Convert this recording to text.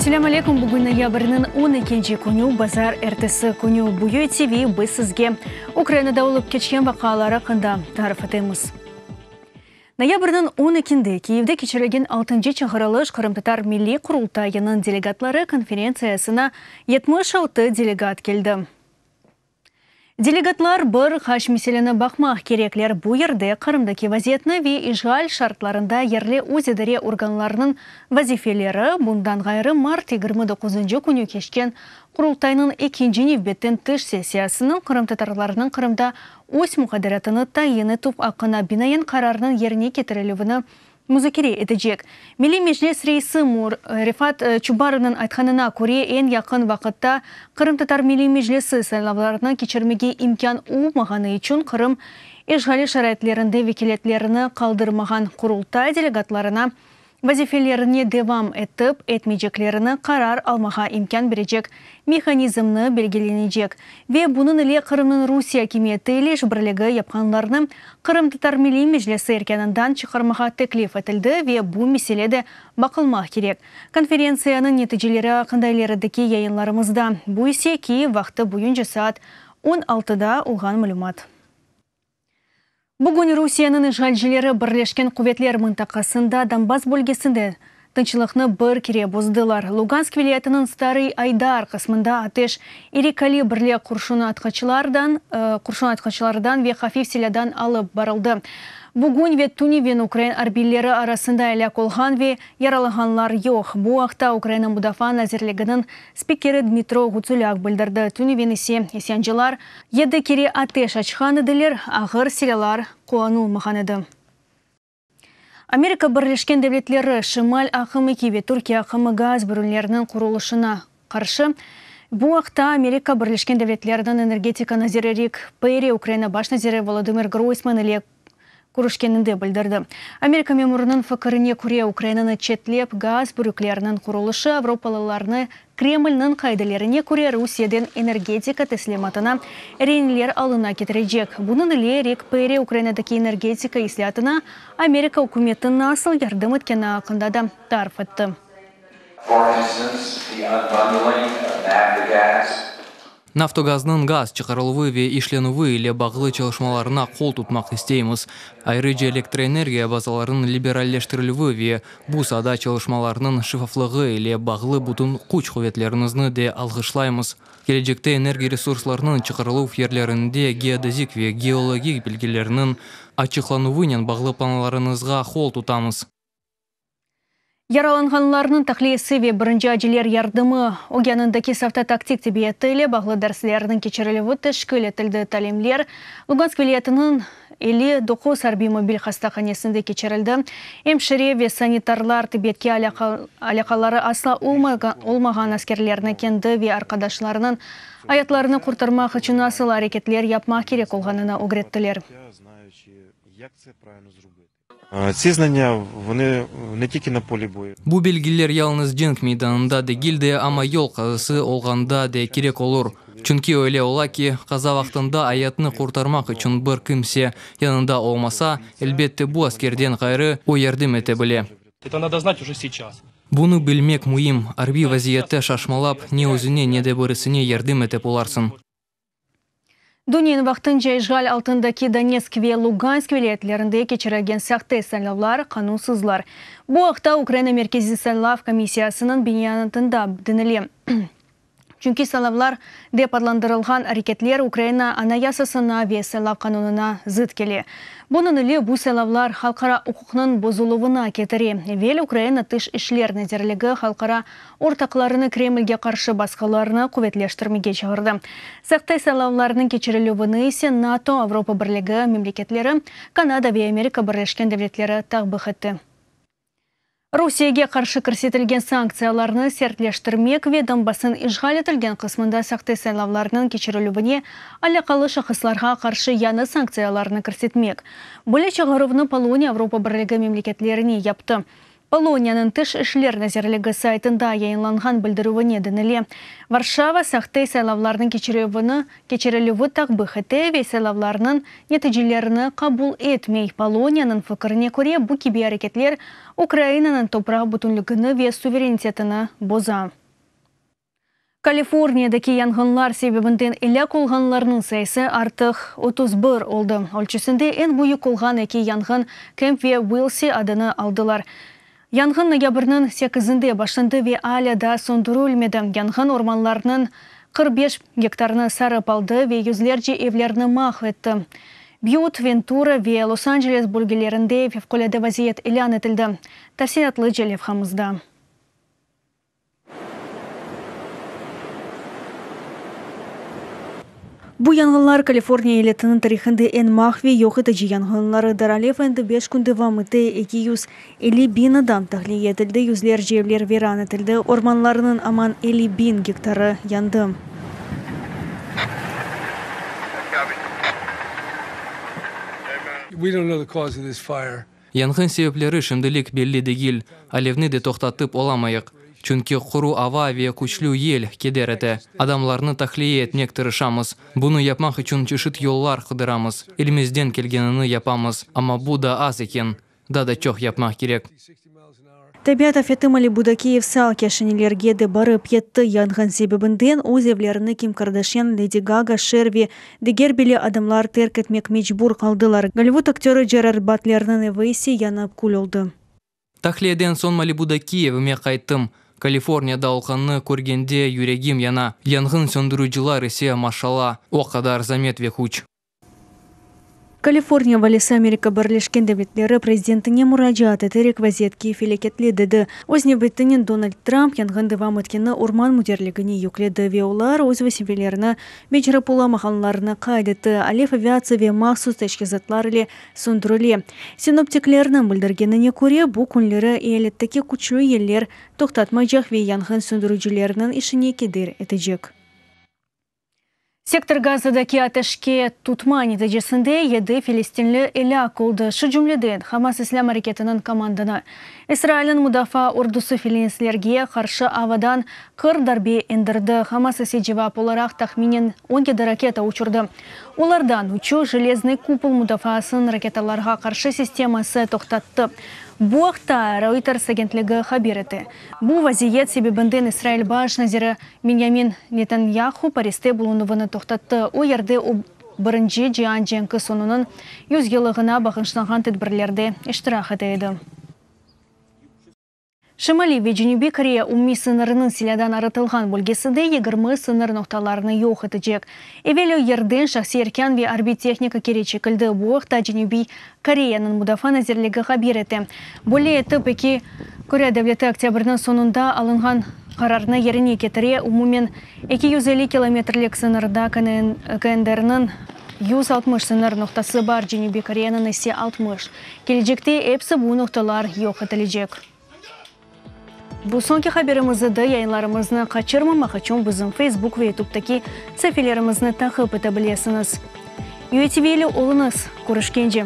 Selâm aleyküm, bugün noyabrniñ on ekinci künü, bazar ertesi künü. Bu UTV, biz sizge Ukrainada olıp keçken vaqialar aqqında tarif etemiz. Noyabrniñ on ekinde Kiyevde keçirilgen altıncı çağırılış Qırımtatar Milliy Qurultayınıñ delegatları konferentsiyasına 76 delegat keldi. Delegatlar bir qaç meseleni baqmaq kerekler, bu yerde Qırımdaki vaziyetni ve işğal şartlarında yerli özidare organlarınıñ vazifeleri, bundan ğayrı mart 29-ncı künü keçken Qurultaynıñ ekinci nevbetten tış sessiyasınıñ qırımtatarlarnıñ Qırımda öz muqadderatını tayin etüv aqqına binaen qararnıñ yerine ketirilüvini muzakere etecek. Milliy Meclis reisi Refat Çubarovnıñ aytqanına köre, eñ yaqın vaqıtta Qırımtatar Milliy Meclisi saylavlarını keçirmege imkân olmağanı içün Qırım işğali şaraitlerinde vekilletlerini qaldırmağan Qurultay delegatlarına vazifelerine devam etip etmeyceklerini qarar almağa imkân berecek mehanizmni belgilenecek ve bunıñ ile Qırımnıñ Rusiye akimiyeti ile işbirligi yapqanlarnı Qırımtatar Milliy Meclisi erkânından çıqarmağa teklif etildi ve bu mesele de baqılmaq kerek. Konferentsiyanıñ neticeleri aqqında ilerideki yayınlarımızda, bu ise Kiyev vaqtı boyunca saat on altıda olğan malümat. Bugün Rusiyeniñ işğalcileri Birleşken Quvetler mıntaqasında Donbass bölgesinde tınçlıqnı bir kere bozdılar. Lugansk vilâyetiniñ Starıy Aydar qısmında ateş iri kalibrli qurşunatqıçlardan qurşunatqıçlardan ve hafif silâdan alıp barıldı. Bugün ve tünevin ukrain arbiyleri arasında elâk olğan ve yaralağanlar yoq. Bu aqta Ukraina Mudafaa nazirliginiñ spikeri Dmitro Ğutsulâk bildirdi. Tünevin ise isyancılar yedi kere ateş açqan ediler, ağır silâlar qullanılmağan edi. Amerika Birleşken Devletleri, Şimal aqım eki ve Türkiye aqımı gaz bürünleriniñ qurulışına qarşı. Bu aqta Amerika Birleşken Devletleriniñ energetika naziri Rik Perri Ukraina baş naziri Volodımır Groysman ile körüşkeninde bildirdi. Amerika memurınıñ fikirine köre, Ukrainanı çetlep gaz bürükleriniñ qurulışı avropalılarnı Kremlniñ qaidelerine köre Rusiyeden energetika teslimatına reinler alına ketirecek. Bunıñ ile Rik Perri Ukrainadaki energetika islâatına Amerika ükümeti nasıl yardım etkeni aqqında da tarif etti. Naftogaznıñ gaz çıqarıluvı ve işlenüvi ile bağlı çalışmalarına qol tutmaq isteymiz. Ayrıca elektroenergiya bazalarınıñ liberalleştirilüvi ve bu saada çalışmalarnıñ şeffaflığı ile bağlı bütün küç-quvetlerinizni de alğışlaymız. Kelecekte energiya resurslarınıñ çıqarıluv yerlerinde geodezik ve geologik bilgilerniñ açıqlanuvınen bağlı planlarıñızğa qol tutamız. Yaralanğanlarnıñ tahliyesi ve birinci aciler yardımı ögânındaki safta taktik tibbiyeti ile bağlı derslerniñ keçirilüvi teşkil etildi. Talimler Lugansk vilâyetiniñ 59 arbiy mobil hastahanesinde keçirildi. Emşire ve sanitarlar tibbiyetke alâqaları asla olmağan askerlerni kendi ve arqadaşlarınıñ ayatlarını qurtarmaq içün nasıl areketler yapmaq kerek olğanını ögrettiler. Bu bilgiler yalıñız cenk meydanında degil de, amma yol qazası olğanda de kerek olur. Çünki öyle ola ki, qaza vaqtında ayatnı qurtarmaq içün bir kimse yanında olmasa, elbette bu askerden ğayrı o yardım ete bile. Bunı bilmek müim, arbiy vaziyette şaşmalap, ne özüne, ne de birisine yardım etip olarsıñ. Dünyanıñ vaqtınca işğal altındaki Donetsk ve Lugansk vilâyetlerinde keçirilgen sahte saylavlar qanunsızlar. Bu aqta Ukraina Merkeziy saylav komissiyasınıñ beyanatında denile. Çünki saylavlar dep adlandırılğan areketler Ukraina Anayasasına ve saylav qanunına zıt kele. Bunıñ ile bu saylavlar halqara uquqnıñ bozuluvına ketire. Evel Ukraina Tış işler nazirligi halqara ortaqlarını Kremlge qarşı basqılarnı quvetleştirmege çağırdı. Sahte saylavlarnıñ keçirilüvini ise NATO, Avropa Birligi memleketleri, Kanada ve Amerika Birleşken Devletleri takbih etti. Rusiyege qarşı kirsetilgen sanktsiyalarnı sertleştirmek ve Donbassnıñ işğal etilgen qısmında sahte saylavlarnıñ keçirilüvine alâqalı şahıslarğa qarşı yañı sanktsiyalarnı kirsetmek. Böyle çağıruvnı Poloniya Avropa Birligi memleketlerine yaptı. Poloniyanıñ Tış işler nazirligi saytında yayınlanğan bildirüvine denile. Varşava sahte saylavlarnıñ keçirüvini keçirilüvi takbih ete ve saylavlarnıñ neticelerini qabul etmey. Poloniyanıñ fikirine köre, bu kibi areketler Ukrainanıñ topraq bütünligini ve suverenitetini boza. Kaliforniyadaki yanğınlar sebebinden elâk olğanlarnıñ sayısı artıq 31 oldı. Ölçüsinde eñ büyük olğan eki yanğın Kemp ve Uilsi adını aldılar. Yanğın noyabrniñ sekizinde başlandı ve alâ daa söndürilmedi. Yanğın ormanlarnıñ 45 gektarını sarıp aldı ve yüzlerce evlerni mahv etti. Byut, Ventura ve Los-Anceles bölgelerinde fevqulâde vaziyet ilân etildi. Tafsilâtlıca levhamızda. Bu yanğınlar Kaliforniya eyaletiniñ tarihinde eñ mahv ve yoq etici yanğınlarıdır. Alev endi beş kün devam ete, 250 biñ adam tahliye etildi, yüzlerce evler viran etildi, ormanlarnıñ aman 50 biñ gektarı yandı. Yanğın sebepleri şimdilik belli degil, alevni de toqtatıp olamayıq, çünki quru ava ve küçlü yel keder ete. Adamlarnı tahliye etmek tırışamız, bunı yapmaq içün çeşit yollar qıdıramız, elimizden kelgenini yapamız, amma bu da az eken, daa da çoq yapmaq kerek. Tabiat afeti Malibudaki evsal kâşanelerge de barıp yetti. Yanğın sebebinden öz evlerini Kim Kardashian, Ledi Gaga, Şer ve diger belli adamlar terk etmek mecbur qaldılar. Gollivud aktörı Jerard Batlerniñ evi ise yanıp kül oldı. Tahliyeden soñ Malibudaki evime qayttım. Kaliforniyada olğanını körgende yüregim yana. Yanğın söndürücılar ise, maşalla, o qadar zamet ve küç. Kaliforniya valisi Amerika Birleşken Devletleri prezidentine muracaat eterek vaziyetke felâketli dedi. Öz nevbetinen Donald Tramp yanğın devam etkeni orman müdirligine yükledi ve olar öz vazifelerini becerip olamağanlarını qayd etti. Alev aviatsiya ve mahsus teçhizatlar ile söndürile. Sinoptiklerniñ bildirgenine köre, bu künleri eyaletteki küçlü yeller toqtatmaycaq ve yanğın söndüricilerniñ işine keder etecek. Sektor Gazadaki ateşke tutma neticesinde yedi filistinli elâk oldı, şu cümleden Hamas İslâm areketiniñ komandanı. İsrailniñ mudafaa ordusı filinstlerge qarşı avadan 40 darbe endirdi, Hamas ise cevap olaraq tahminen 17 raketa uçurdı. Olardan üçü Jeleznıy kupol mudafaasınıñ raketalarğa qarşı sisteması toqtattı. Bu aqta Reuters agentligi haber ete. Bu vaziyet sebebinden İsrail baş naziri Binyamin Netanyahu Pariste bulunuvını toqtattı, o yerde o, Birinci cian cenki soñunıñ yüzyıllığına bağışlanğan tedbirlerde iştirak ete edi. Şimaliy ve Cenübiy Koreya umumiy sıñırınıñ silâdan arıtılğan bölgesinde 20 sıñır noqtalarını yoq etecek. Evel o yerden şahsiy erkân ve arbiy tehnika keri çekildi. Bu aqta Cenübiy Koreyanıñ Mudafaa nazirligi haber ete. Böyle etip, eki Koreya devleti oktâbrniñ soñunda alınğan qararnı yerine ketire, umumen 250 kilometrlik sıñırda KNDR-niñ 160 sıñır noqtası bar, Cenübiy Koreyanıñ ise 60. Kelecekte epsi bu noqtalar yoq etilecek. Bu soñki haberimiz edi. Yayınlarımıznı qaçırmamaq içün bizim Facebook ve YouTube'daki saifelerimizni taqip ete bilesiñiz. UATV ile oluñız. Körüşkence!